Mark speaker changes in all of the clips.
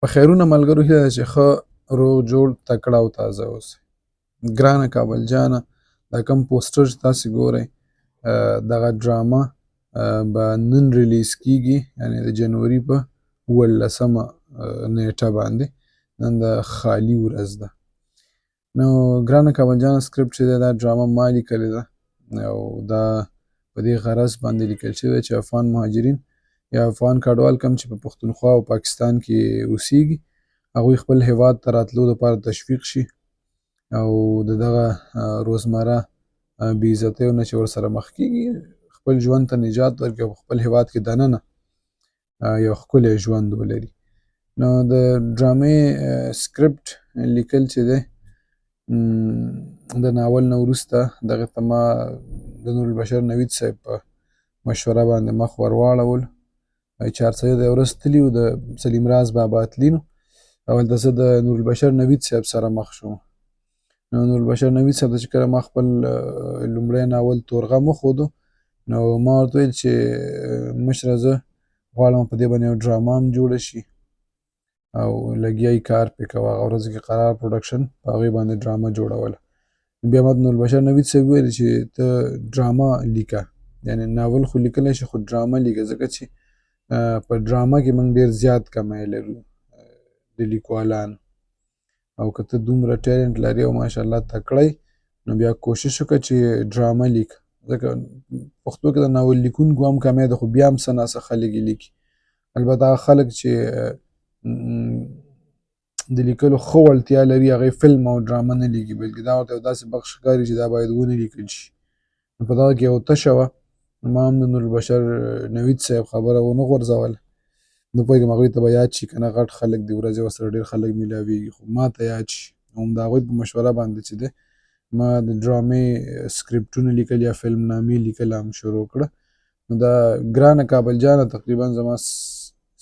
Speaker 1: په خیرونه ملګرو، هیله ده چې ښه روغ جوړ، تکړه او تازه اوسئ. ګرانه کابل جانه، دا کوم پوسټر چې تاسو ګورئ، دغه ډرامه به نن ریلیز کیږي، یعنی د جنوري په 17مه نیټه باندې. نن د خالی ورځ ده. نو ګرانه کابل جانه، سکرپټ چې ده، دا ډرامه ما لیکلې ده او دا په دې غرض باندې لیکل شوی چې افغان مهاجرین یا افغان کډوال کوم چې په پښتونخوا او پاکستان کې اوسیږي، هغوی خپل هیواد ته راتلو لپاره تشویق شي او د دغه روزمره بې عزتیو نه چې ورسره مخ کیږي، خپل ژوند ته نجات ورکړي او خپل هیواد کې دننه یو ښکلی ژوند ولري. نو د ډرامې سکرپټ لیکل چې دی، د ناول نه وروسته دغه ته ما د نورالبشر نوید صاحب په مشوره باندې مخ ورواړول. چارسده د ورځ تللی و، د سلیم راز بابا تلینو، او هلته زه د نورالبشر نوید صاحب سره مخ شوم. نو نورالبشر نوید صاحب ته چې کله ما خپل لومړی ناول تورغم وښودو، نو ما ورته وویل چې مشره، زه غواړم په دې باندې یو ډرامه هم جوړه شي او لګیا یې کار پرې کوه. هغه ورځ کې قرار پروډکشن په هغې باندې ډرامه جوړوله. بیا ما نورالبشر نوید صاحب وویل چې ته ډرامه لیکه، یعنی ناول خو لیکلی شي، خو ډرامه لیکه، ځکه چې په ډرامه کې موږ ډېر زیات کمی لرو د لیکوالانو، او که ته دومره ټیلنټ لرې او ماشاءالله تکړه، نو بیا کوشش وکړه چې ډرامه لیک، ځکه پښتو کې د ناول لیکونکو هم کمی ده، خو بیا هم څه ناڅه خلک یې لیکي. البته هغه خلک چې د لیکلو ښه وړتیا لري، هغوی فلم او ډرامه نه لیکي، بلکې دا ورته یو داسې بخش ښکاري چې دا باید ونه لیکل شي. نو په دغه کې یو تشه وه. ما هم د نورالبشر نوید صاحب خبره ونه غورځوله. نه پوهېږم هغوی ته به یاد شي که نه، غټ خلک دي، ورځې ورسره ډېر خلک میلاویږي، خو ما ته یاد شي. هم د هغوی په مشوره باندې چې دی، ما د ډرامې سکرپټونه لیکل یا فلم نامې لیکل هم شروع کړه. نو دا ګرانه کابل جانه تقریبا زما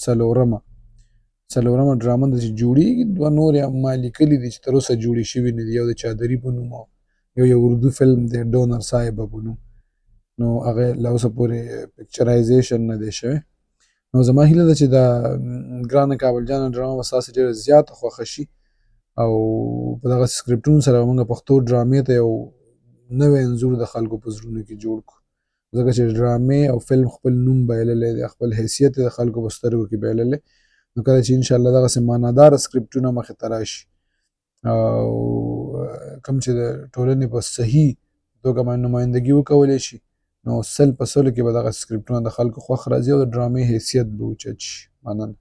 Speaker 1: څلورمه ډرامه ده چې جوړیږي. دوه نورې هم ما لیکلي دي چې تر اوسه جوړې شوي نه دي، یو د چادري په نوم او یو یو اردو فلم دی ډونر صاحب په نوم. نو هغه لا اوسه پورې پکچرایزیشن نه دی شوی. نو زما هیله ده چې دا ګرانه کابل جانه ډرامه به ستاسو ډېره زیاته خوښه شي او په دغه سکرپټونو سره موږ پښتو ډرامې ته یو نوی انځور د خلکو په زړونو کې جوړ کړو، ځکه چې ډرامې او فلم خپل نوم بایللی دی، خپل حیثیت د خلکو په سترګو کې بایللی. نو کله چې انشاءالله دغسې معناداره سکرپټونه مخې ته راشي او کوم چې د ټولنې په صحیح توګه باندې نمایندګي وکولی شي، نو 100 په 100 کې به دغه سکرپټونه د خلکو خوښ راځي او د ډرامې حیثیت به اوچت شي. مننه.